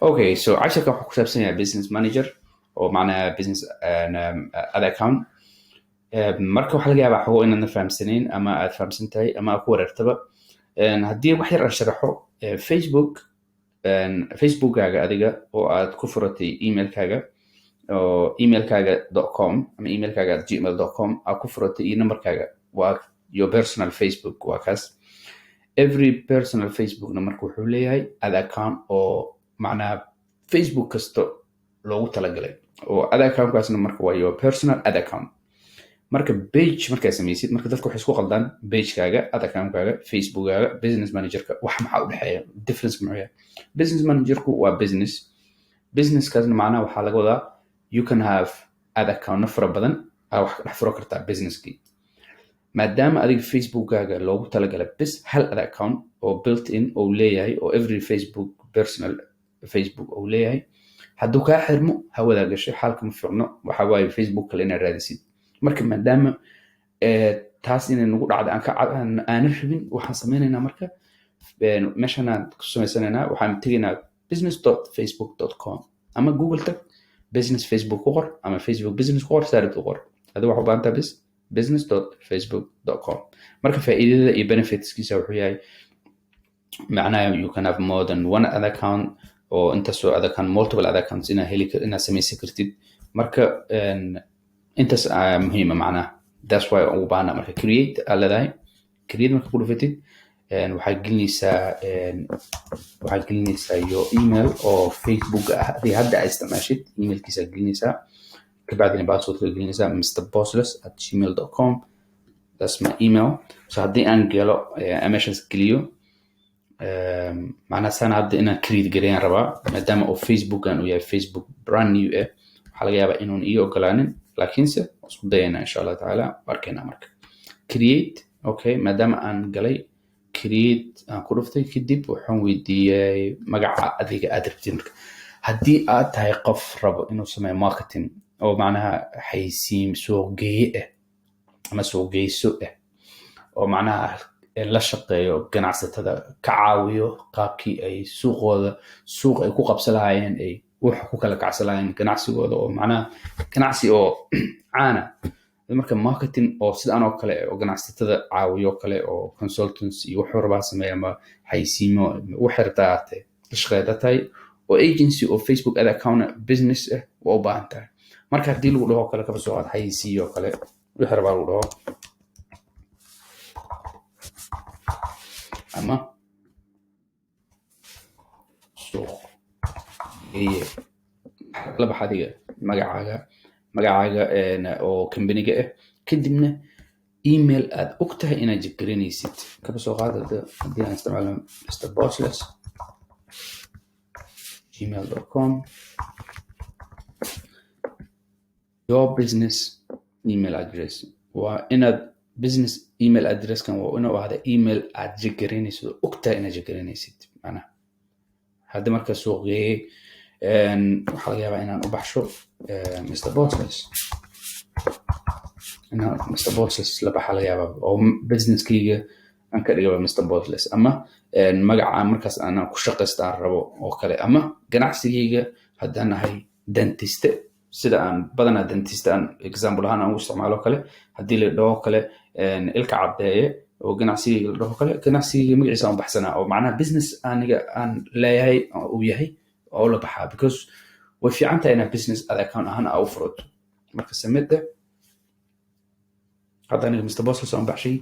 Okay, so casharka wuxuu ku saabsan yahay business manager oo macnaha business ad account. Marka waxaa laga yaabaa xogo inaadna fahamsanayn ama aad fahamsan tahay ama aad ku wareertaba. Haddii wax yar aan sharaxo, Facebook, Facebookkaaga adiga oo aad ku furatay emailkaaga oo emailkaaga.com ama emailkaaga@gmail.com aad ku furatay iyo numberkaaga, waa your personal Facebook. Waa kaas. Every personal Facebookna marka wuxuu leeyahay ad account oo macnaha Facebook kasta loogu talagalay, oo ad accountkaasna marka waa your personal ad account. Marka page markaa samaysid, marka dadka waxay isku qaldaan pagekaaga, ad accountkaaga, Facebookkaaga, business managerka. Wax maxaa u dhexeeya? Difference muxuu yahay? Business managerku waa business. Businesskaasna macnaha waxaa laga wadaa you can have ad accountna fara badan aa wax ka dhex furo kartaa businesskii, maadaama adiga Facebookkaaga loogu talagalay bis hal ad account oo built in oo leeyahay, oo every Facebook personal Facebook uu leeyahay. Hadduu kaa xirmo, hawadaa gashay, xaalka ma fiicno. Waxa waaye Facebook kale inaad raadisid. Marka maadaama taas inay nagu dhacda aan ka aanan rabin, waxaan sameynaynaa marka meeshan aan ku samaysanaynaa. Waxaan tegaynaa business.facebook.com ama Google tag, business Facebook ku qor ama Facebook business ku qor, saarid ku qor. Adiga waxaa u baahan tahay bis business.facebook.com. Marka faa'iidada iyo benefitskiisa wuxuu yahay macnaha you can have more than one ad account, oo intaasoo ad account, multiple ad accounts inaad heli, inaad samaysan kartid. Marka intaas aa muhiima macnaha. That's why ugu baahana. Marka create aa leedahay. Create marka ku dhufatid, waxaa gelinaysaa your email oo Facebook ah adiga hadda aad isticmaashid, emailkiisa gelinaysaa. Kabacdina passwordka gelinaysaa, mrbosles@gmail.com. That's my email. So haddii aan galo, meeshaas geliyo, macnaha sana hadda inaan create gareeyaan rabaa. Maadaama uu Facebookan uu yahay Facebook brand new eh, waxaa laga yaabaa inuun ii ogolaanin, laakiinse waan isku dayaynaa, insha Allah tacaala arkaynaa. Marka create, okay, maadaama aan galay, create aan ku dhuftay. Kadib waxaan weydiiyey magaca adiga aad rabtid. Marka haddii aad tahay qof rabo inuu sameeyo marketing oo macnaha xaysiim suuqgeeye ah ama suuqgeyso ah, oo macnaha la shaqeeyo ganacsatada, ka caawiyo qaabkii ay suuqooda suuq ay ku qabsan lahaayeen, ay wax ku kala kacsan lahaayeen ganacsigooda, oo macnaha ganacsi oo caana, marka marketing oo sidaan oo kale oo ganacsatada caawiyo kale, oo consultants iyo wuxuu rabaa sameeya ama xaysiimo waxay rabtaa ahaatee la shaqeeya tahay, oo agency oo Facebook ad account business ah waa u baahan tahay. Marka haddii lagu dhaho kale, kaba soo qaad xayisiiyo kale, wixii rabaa lagu dhaho ama suuq geeye, la bax adiga magacaaga oo companyga ah, kadibna email aad og tahay inaad jeggaranaysid. Kaba soo qaad haddii aan isticmaalo mrbosles@gmail.com, your business email address. Waa inaad business email addresskan waa inuu ahda email aad jeggaranaysid oo og tahay inaad jeggaranaysid. Macnaha hadda marka suuqgeeye waxaa laga yaabaa inaan u baxsho Mr Bosles, inaan Mr Bosles la baxa laga yaabaa, oo businesskayga aan ka dhigaba Mr Bosles, ama magaca markaas aanan ku shaqaysta aan rabo oo kale, ama ganacsigayga haddaan ahay dentiste, sida aan badanaa dentiste aan example ahaan aan u isticmaalo kale, haddii la dhaho kale ilka caddeeye oo ganacsigayga la dhaho kale, ganacsigayga magaciisa aan u baxsanaa, oo macnaha business aniga aan leeyahay uu yahay oo la baxaa, because way fiican tahay inaad business ad account ahaan aa u furato. Marka samida hadda aniga Mr Bosles aan baxshay.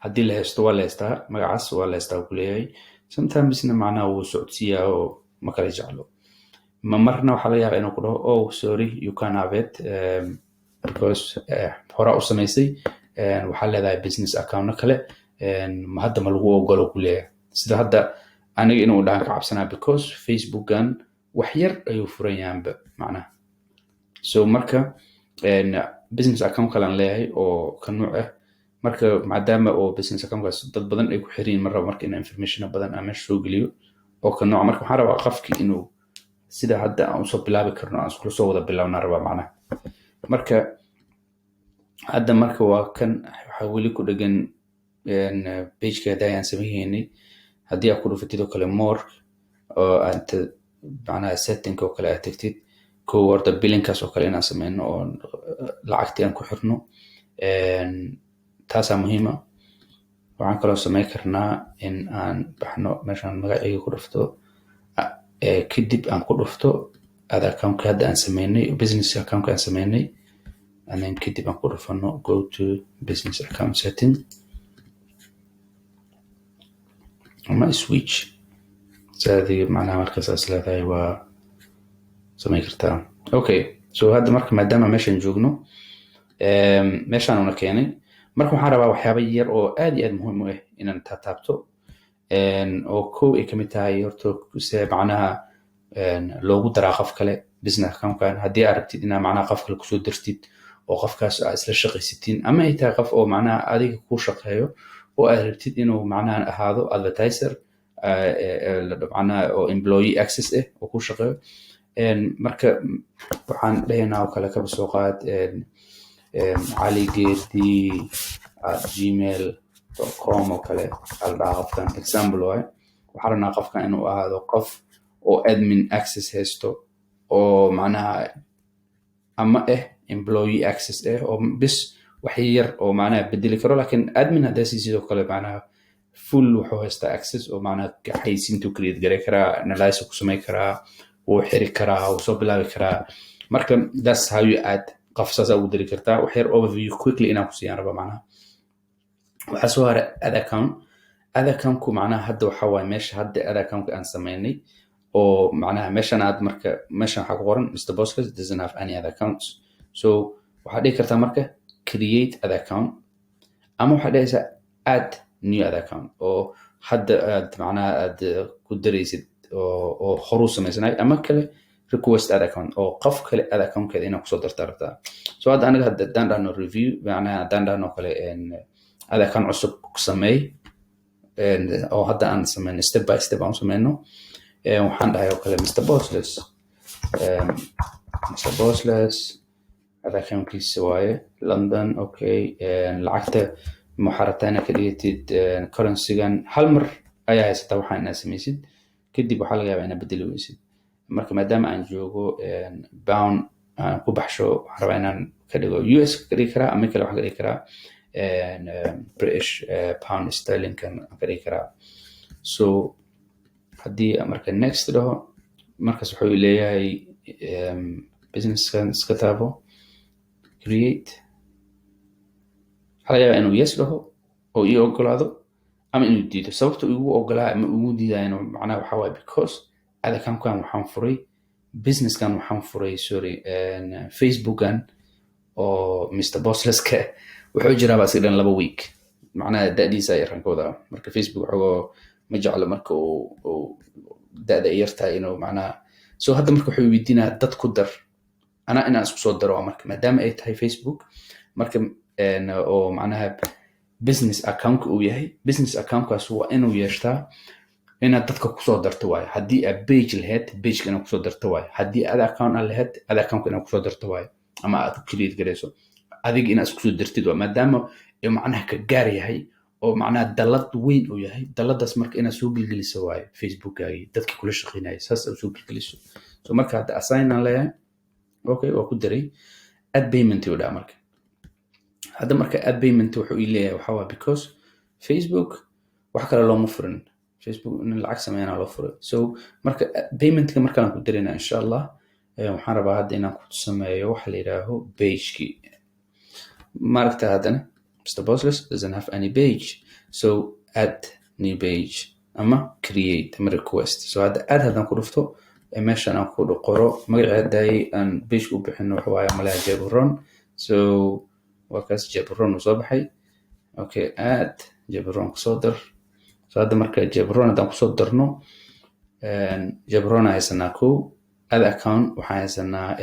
Haddii la haysto, waa la haystaa magacaas, waa la haystaa ku leeyahay. Sometimesna macnaha wuu socodsiiyaa oo ma kala jeclo. Ma marna waxaa laga yaabaa inuu ku dhaho, "Oh, sorry, you can have it because horaa u samaysay, waxaa leedahay business accountno kale, hadda ma lagu ogolo," ku leeyahay. Sida hadda aniga inuu dhahan ka cabsanaa, because Facebookan wax yar ayuu furan yahanba macnaha. So marka business account kale aan leeyahay oo ka nuuc ah. Marka maadaama oo business accountkaas dad badan ay ku xiran yihiin, ma rabo marka inaan information badan aan meesha soo geliyo oo ka nooca. Marka waxaan rabaa qofkii inuu sida hadda aan usoo bilaabi karno, aan iskula soo wada bilaabnaa rabaa macnaha. Marka hadda marka waa kan waxaa weli ku dhegan pageka hadda ayaan sameynay. Haddii aad ku dhufatid oo kale more oo aad macnaha setting oo kale aad tegtid, kow horta billingkaas oo kale inaan sameyno oo lacagtii aan ku xirno, taasaa muhiima. Waxaan kaloo sameyn karnaa in aan baxno meeshaan, magacayga ku dhufto, kadib aan ku dhufto ad accountka hadda aan sameynay, business accountka aan sameynay, and then kadib aan ku dhufano go to business account setting ama switch saadii macnaha. Marka saas leedahay waa sameyn kartaa. Okay, so hadda marka maadaama meeshan joogno, meeshaan una keenay, marka waxaan rabaa waxyaaba yar oo aad iyo aad muhiim u ah inaan taataabto, oo kow ay kamid tahay horta se macnaha loogu daraa qof kale business accountkan. Haddii aad rabtid inaad macnaha qof kale kusoo dartid oo qofkaas aad isla shaqaysatiin, ama ay tahay qof oo macnaha adiga kuu shaqeeyo oo aad rabtid inuu macnaha ahaado advertiser, macnaha oo employee access ah oo kuu shaqeeyo. Marka waxaan dhahaynaa oo kale, kaba soo qaad caligedi@gmail.com oo kale ala dhahaa qofkan, example waaye. Waxaan rabnaa qofkan inuu ahaado qof oo admin access haysto oo macnaha ama ah employee access ah oo bis wax yar oo macnaha bedeli karo, laakiin admin haddaa sii sidoo kale macnaha full wuxuu haystaa access oo macnaha xayisiintuu create gareyn karaa, analysis ku samayn karaa, wuu xiri karaa, wuu soo bilaabi karaa. Marka that's how you add qof, saasaa ugu dari kartaa. Wax yar overview quickly inaan ku siiyaan raba. Macnaha waxaa soo haray ad account. Ad accountku macnaha hadda waxa waaye meesha hadda ad accountka aan sameynay oo macnaha meeshan aad marka meeshan waxaa ku qoran "Mr Bosses doesn't have any other accounts". So waxaad dhihi kartaa marka create ad account, ama waxaad dhehaysaa add new ad account oo hadda aad macnaha aad ku daraysid oo horuu samaysanaay, ama kale request ad account oo qof kale ad accountkeeda inaad kusoo darta rabtaa. So hadda aniga hadda haddaan dhahno review, macnaha haddaan dhahno kale ad account cusub sameey oo hadda aan sameyno, step by step aan u sameyno, waxaan dhahay oo kale Mr Bossless, Mr Bossless ad accountkiisa waaye London. Okay, lacagta waxaa rabtaa inaad ka dhigatid currencygan. Hal mar ayaa haysataa waxaa inaad samaysid, kadib waxaa laga yaabaa inaad bedeli weysid. Marka maadaama aan joogo pound aan ku baxsho, waxaan rabaa inaan ka dhigo US ka dhigi karaa, ama kale waxaan ka dhigi karaa British pound sterlingkan aan ka dhigi karaa. So haddii marka next dhaho, markaas wuxuu leeyahay businesskan iska taabo create. Waxaa laga yaabaa inuu yes dhaho oo ii ogolaado ama inuu diido. Sababta igu ogolaa ama igu diidayana macnaha waxaa waaye because ad accountkan waxaan furay, businesskan waxaan furay, sorry, Facebookan oo Mr Bosleska wuxuu jiraaba iska dhan 2 week, macnaha da'diisa ay ka wadaa. Marka Facebook xogoo ma jeclo marka uu da'da ay yartahay inuu macnaha. So hadda marka wuxuu weydiinaa dad ku dar, anaa inaan isku soo daro. Marka maadaama ay tahay Facebook marka oo macnaha business accountka uu yahay, business accountkaas waa inuu yeeshtaa inaad dadka kusoo darto waayo. Haddii aad page lahayd, pageka inaad kusoo darto waayo. Haddii ad account aad lahayd, ad accountka inaad kusoo darto waayo, ama aad create garayso adiga inaad isku soo dartid waa, maadaama macnaha ka gaar yahay oo macnaha dallad weyn uu yahay. Dalladaas marka inaad soo gelgeliso waayo Facebookgaagii dadkii kula shaqeynayay, saas aad soo gelgeliso. So marka hadda assign aan leeyahay. Okay, waa ku daray. Add payment uu dhaha. Marka hadda marka add payment wuxuu ii leeyahay waxaa waa because Facebook wax kale looma furin, Facebook in lacag sameeyana loo furay. So marka paymentka markaan ku darayna, insha Allah, waxaan rabaa hadda inaan ku sameeyo waxa la yidhaaho pagekii. Maaragta haddana Mr Bossless doesn't have any page, so add new page ama create ama request. So hadda add haddaan ku dhufto, meeshan aan ku qoro magaceeday aan pageka u bixino, waxa waaye malaha Jebron. So waa kaas, Jebron uu soo baxay. Okay, add Jebron kusoo dar. So hadda marka Jebron haddaan kusoo darno, Jebron haysanaa kow ad account, waxaan haysanaa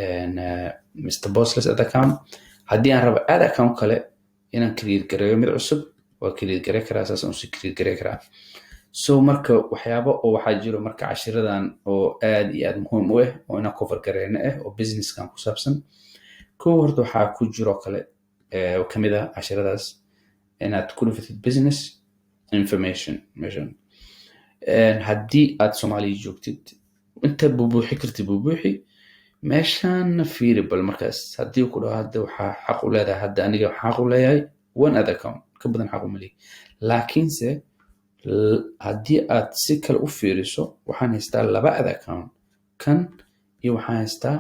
Mr Bossless ad account. Haddii aan rabo ad account kale inaan create gareeyo, mid cusub, waa create garey karaa, saas aan usii create garey karaa. So marka waxyaabo oo waxaa jiro marka cashiradan oo aad iyo aad muhiim u ah oo inaan cover gareyno ah oo businesskan ku saabsan. Kow horta waxaa ku jiro kale oo kamid ah cashiradaas inaad ku dhufatid business information meeshan. Haddii aad Soomaaliya joogtid, Inta bubuuxi karti bubuuxi. Meeshaana fiiri bal. Markaas haddii ku dhaho hadda waxaa xaq u leedahay, hadda aniga waxaa xaq u leeyahay one ad account, ka badan xaq uma lihi. Laakiinse haddii aad si kale u fiiriso, waxaan haystaa laba ad account, kan iyo waxaan haystaa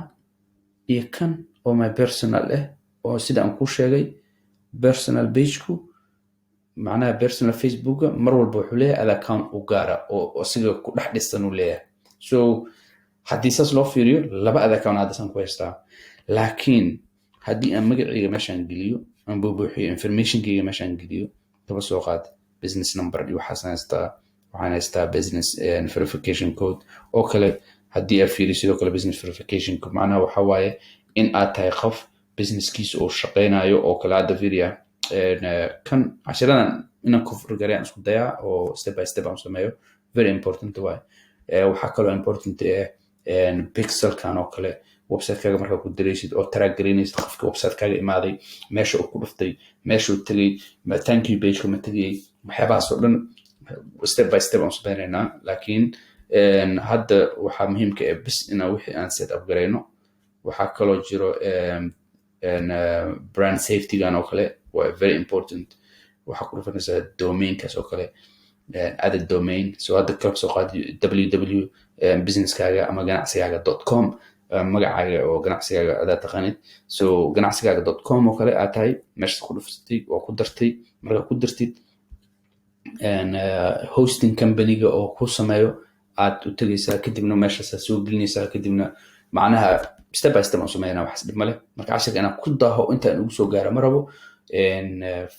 iyo kan oo my personal ah, oo sida aan kuu sheegay personal pageku, macnaha personal Facebooka, mar walba wuxuu leeyahay ad account u gaara oo isaga ku dhex dhisan uu leeyahay. So haddii saas loo fiiriyo, laba ad account haddasaan ku haystaa. Laakiin haddii aan magacayga meeshaan geliyo, aan buubuuxiyo informationkayga meeshaan geliyo, kaba soo qaad business number iyo waxaasaan haystaa, waxaan haystaa business verification code oo kale. Haddii aad fiiriyo sidoo kale business verification code, macnaha waxa waaye in aad tahay qof businesskiisa uu shaqeynayo oo kale. Hadda fiiriya kan cashiradan inaan ku furgarayaan isku dayaa oo step by step aan sameeyo, very important waaye. Waxaa kaloo important ah pixelkan oo kale, websitekaaga markaa ku daraysid oo track garaynaysid qofka websitekaaga imaaday, meesha uu ku dhuftay, meesha uu tegay, thank you pageka ma tegayay, waxyaabahaas oo dhan step by step aan sameynaynaa. Laakiin hadda waxaa muhiimka ah bis inaan wixii aan set up garayno. Waxaa kaloo jiro brand safetygan oo kale, waa very important. Waxaa ku dhufanaysaa domainkaas oo kale, added domain. So hadda kala soo qaad www businesskaaga ama ganacsigaaga.com, magacaaga oo ganacsigaaga adaa taqaanid. So ganacsigaaga.com oo kale aad tahay, meeshaas ku dhuftay oo ku dartay. Markaa ku dartid, hosting companyga oo ku sameeyo aad u tegaysaa, kadibna meeshaasaa soo gelinaysaa. Kadibna macnaha step by step aan sameynaa, waxaas dhib male. Marka cashirka inaan ku daaho intaan ugu soo gaaro ma rabo.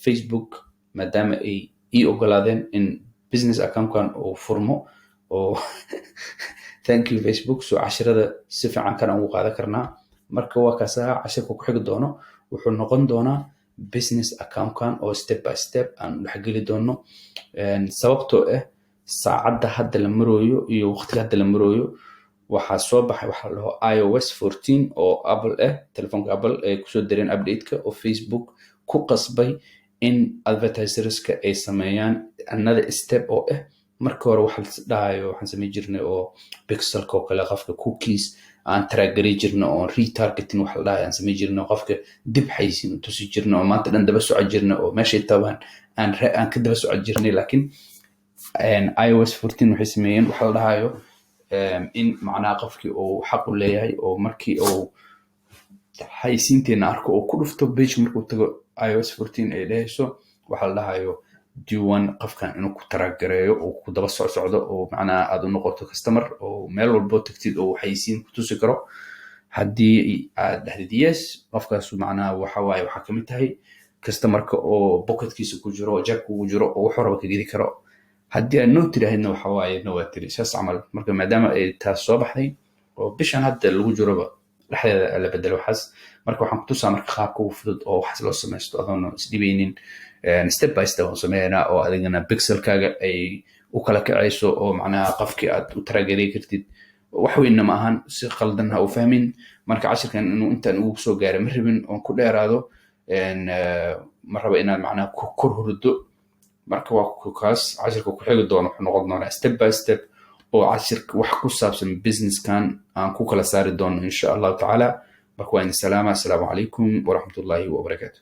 Facebook maadaama ay ii ogolaadeen in business accountkan uu furmo, oo thank you Facebook. So cashirada si fiican kana ugu qaadan karnaa. Marka waa kaasaha cashirka ku xigi doono wuxuu noqon doonaa business accountkan oo step by step aan dhexgeli doono, sababtoo ah saacadda hadda la marooyo iyo waqtiga hadda la marooyo waxaa soo baxay waxa la dhaho iOS 14 oo Apple ah, telefoonka Apple ay kusoo dareen update-ka oo Facebook ku qasbay in advertiserska ay sameeyaan another step oo ah marka hore waxa la dhahayo waxaan samayn jirnay oo pixelka oo kale, qofka cookies aan track gari jirnay oo retargeting waxa la dhahayo aan samayn jirnay, oo qofka dib xaysiin u tusi jirnay, oo maanta dhan daba socon jirnay, oo meeshay tabaan aan ka daba socon jirnay. Laakiin iOS 14 waxay sameeyeen waxa la dhahayo in macnaha qofkii uu xaq u leeyahay oo markii uu xaysiinteena arko oo ku dhufto page, markuu tago, iOS 14 ay dhehayso waxa la dhahayo diiwaan qofkan inuu ku track gareeyo oo ku daba socsocdo, oo macnaha aad u noqoto customer oo meel walbo tagtid oo xaysiin ku tusi karo. Haddii aad dhahdid yes, qofkaasu macnaha waxa waaye waxaa kamid tahay customerka oo pocketkiisa ku jiro oo jeebka ugu jiro oo wuxuu raba ka gedi karo. Haddii aad no tiraahidna, waxa waaye no waa tiri, saas camal. Marka maadaama ay taas soo baxday oo bishan hadda lagu jiroba dhexdeeda la bedelo waxaas, marka waxaan kutusaa marka qaabka ugu fudud oo waxaas loo samaysto adoon isdhibaynin. Step by step aan sameynaa oo adigana pixelkaaga ay u kala kacayso oo macnaha qofkii aad u track gari kartid. Wax weynna ma ahan, si qaldan ha u fahmin. Marka cashirkan inuu intaan ugu soo gaaray ma rabin oon ku dheeraado, ma rabo inaad macnaha ku kor hurdo. Marka waa kaas cashirka ku xigi doono wuxuu noqon doonaa step by step oo cashirka wax ku saabsan businesskan aan ku kala saari doono, insha Allahu tacaala. Marka waa idin salaama. Assalaamu calaykum waraxmatullaahi wabarakaatu.